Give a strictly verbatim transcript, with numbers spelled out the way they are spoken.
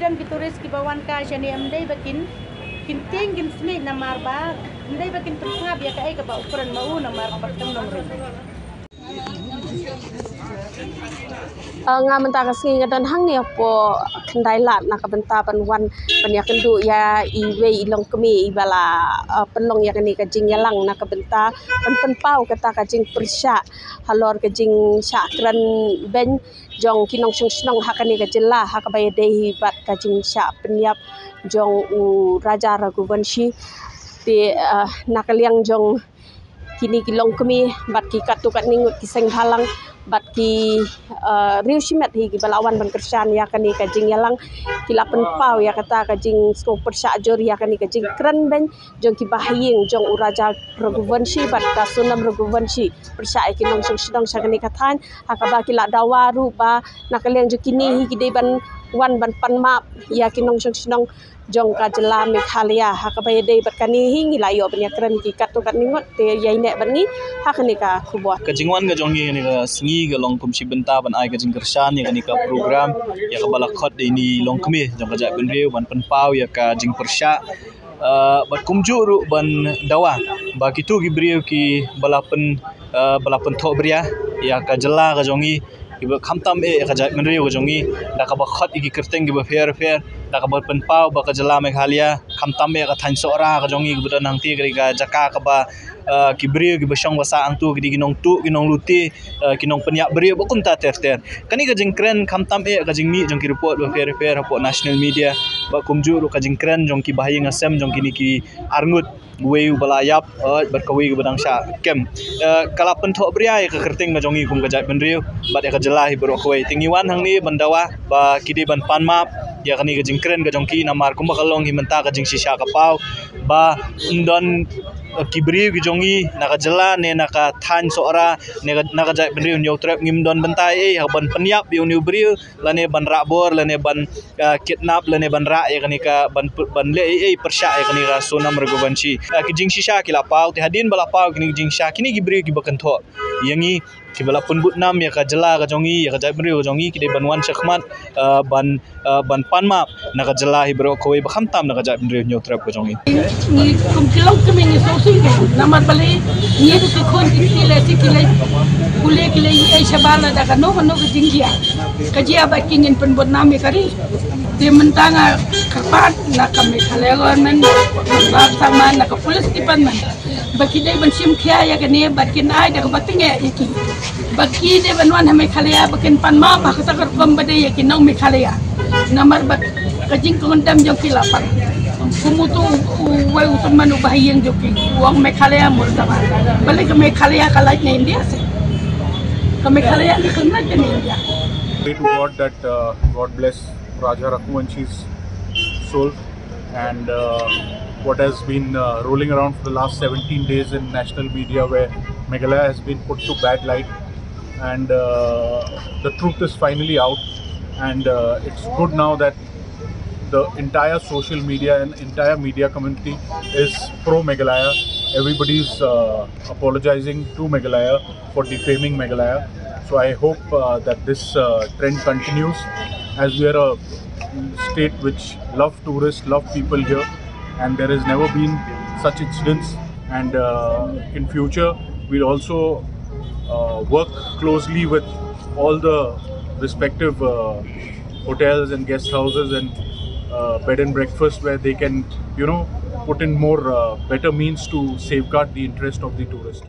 Ki tourist kiba wan ka shane ym dei ba kin, kin tieng kin smiej namar ba ym dei ba kin pynsngap ïa kaei kaba u kren ma u namar ba khlem nongrim. Ah, nga mynta ka sngi nga don hangne hapoh Khyndai Lad na ka bynta ban wan ban ïakynduh ïa iwei i longkmie iba la, ah, pynlong ïa kane ka jingïalang na ka bynta ban pynpaw kata ka jingpyrshah halor ka jingshah kren beiñ jong ki nongshong shnong ha kane ka jylla ha kaba ïadei hi bad ka jingshah pynïap jong u Raja Raghuvanshi. Te, ah, na ka liang jong kine ki longkmie bad ki katto katne ngut ki seng bhalang bad ki, ah, riew shimet hi kiba la wan ban kyrshan ïa kane ka jingïalang, ki la pynpaw ïa kata ka jingsngewpyrshah jur ïa kane ka jingkren beiñ jong ki bahaïing jong u Raja Raghuvanshi bad ka Sonam Raghuvanshi pyrshah ïa ki nongshong shnong sha kane ka thaiñ, ha kaba ki la dawa ruh ba na ka liang jong kine hi ki dei ban wan ban pan map ïa ki nongshong shnong jong ka jylla Meghalaya. Ha kaba ïadei bad kane hi ngi la ïoh ban ïakren ki katto katne ngut, te ïaineh bad ngi ha kane ka khubor. Ka jingwan ka jong ngi kane ka sngi ka long kum shi bynta ban ai ka jingkyrshan ïa kane ka program ïa kaba la khot da ine i longkmie jong ka jaitbynriew ban pynpaw ïa ka jingpyrshah, ah, bad kumjuh ruh ban dawa ba kito ki briew kiba la pyn, ah, ba la pynthohbria ïa ka jylla ka jong ngi, kiba khamtam eh ïa ka jaitbynriew ka jong ngi da kaba khot ïa ki kyrteng kiba pher pher, da kaba pynpaw ba ka jylla Meghalaya khamtam eh ka thaiñ Sohra ka jong ngi kaba don hangtei ka dei ka jaka kaba, ah, ki briew kiba shong ba sah hangto ki dei ki nongtuh ki nonglute, ah, ki nongpynïap briew bad kumta ter ter. Kane ka jingkren khamtam eh ka jingmih jong ki report ba pher pher hapoh national media bad kumjuh ruh ka jingkren jong ki bahaïing hasem jong kine ki arngut, uwei uba la ïap, eh, bad kawei kaba dang shah kem. Eh, ka la pynthohbria ïa ka kyrteng ka jong ngi kum ka jaitbynriew bad ïa ka jylla hi baroh kawei. Te ngi wan hangne ban dawa ba ki dei ban pan map ïa kane ka jingkren ka jong ki namar kumba ka long hi mynta ka jingshisha ka paw ba ym don, eh, ki briew ki jong ngi na ka jylla ne na ka thaiñ Sohra ne ka, na ka jaitbynriew Hynñiewtrep ngim don bynta ei ei ha ban pynïap ïa une u briew lane ban rah bor lane ban, ah, kidnap lane ban rah ïa kane ka ban, ban leh ei ei pyrshah ïa kane ka Sonam Raghuvanshi. Ah, ki jingshisha ki la paw, te hadien ba la paw kine ki jingshisha kine ki briew kiba kynthoh ïa ngi kiba la pynbud nam ïa ka jylla ka jong ngi ïa ka jaitbynriew ka jong ngi ki dei ban wan shakhmat, ah, ban, ah, ban pan map na ka jylla hi baroh kawei ba khamtam na ka jaitbynriew Hynñiewtrep ka jong ngi. Ngi kum ki longkmie ngi sngewsih namar balei ngi ruh ki khun ki kti leh shi ki leh pule ki leh ïa shabar lada kano kano ka jingjia ka jia bad ki ngin pynbud nam ïa ka ri. Te mynta nga kyrpad na ka Meghalaya government, na ka Sangma, na ka police department ba ki dei ban shim khia ïa kane bad kin ai da kaba tyngeh ïa ki. Ba ki dei ban wan ha Meghalaya ba kin pan map ha kata ka rukom ba dei ïa ki nong Meghalaya. Namar ba ka jingkongdam jong ki la pan. Kum uto u, uwei u tymmen u bahaïing jong ki u ong Meghalaya murda. Balei ka Meghalaya ka lait na India se? Ka Meghalaya ka khlem lait na India. Pray to God that, uh, God bless Raja Raghuvanshi's soul and, uh, what has been, uh, rolling around for the last seventeen days in national media where Meghalaya has been put to bad light and, uh, the truth is finally out and, uh, it's good now that the entire social media and entire media community is pro Meghalaya. Everybody's, uh, apologizing to Meghalaya for defaming Meghalaya. So I hope, uh, that this, uh, trend continues, as we are a state which love tourists, love people here, and there has never been such incidents. And, uh, in future, we'll also, uh, work closely with all the respective, uh, hotels and guest houses and, uh, bed and breakfast where they can, you know, put in more, uh, better means to safeguard the interest of the tourist.